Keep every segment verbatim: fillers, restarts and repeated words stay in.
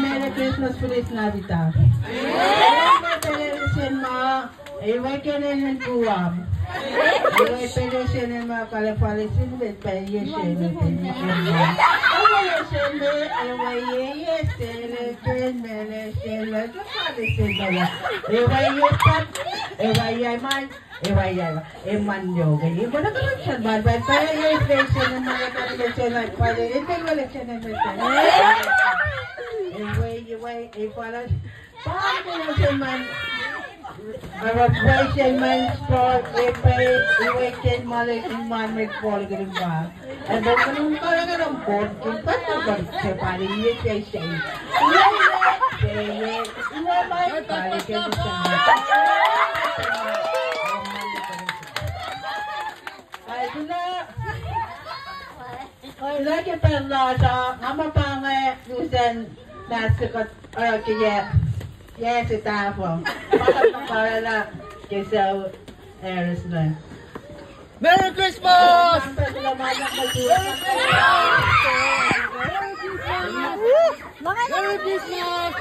Merry Christmas, Feliz Navidad. Merry Christmas, Feliz Navidad. Ewe kena in kuam. Ewe pele sene ma kale fale sin vet pa ye sene pe ye sene. Ewe sene, ewe ye ye sene, ken mele sene, ke fale sene. Ewe ye pat, ewe ye man, ewe ye, eman yoke. Ewe na kalan san man, pa, pa ye sene, sene ma kale sene, pa ye, ewe sene, sene. Ewe, ewe, ewe, Pahngpahng se man, arap wai se man sport, epa, iwe ken male in man me kol ken ba. Ando ken kol ken kol ken pat pat se pali ye se se. Iwe se ye, iwe mai pali ken se. Ai, tuna. Lake pacl lasr uh, nga muh pa inge lusen mas se kuht oruh ke yac, yac se tahfuh. Pa kuht muh karaclah ke sucu Harris me. Merry Christmas! Merry Christmas! Merry Christmas! Merry Christmas!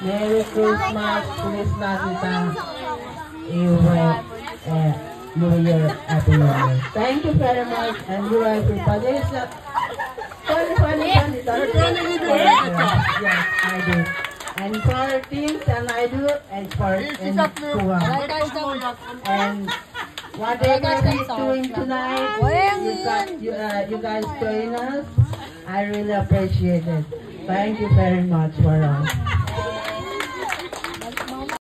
Merry Christmas, Feliz Navidad, iwe, uh, New Year, Happy New Year. Thank you very much, and you everybody. Funny, funny, funny, funny. Yes, I do. And for Team San, I do, and for, and Kuwait. And whatever we're doing tonight, you guys, you, uh, you guys join us. I really appreciate it. Thank you very much for all.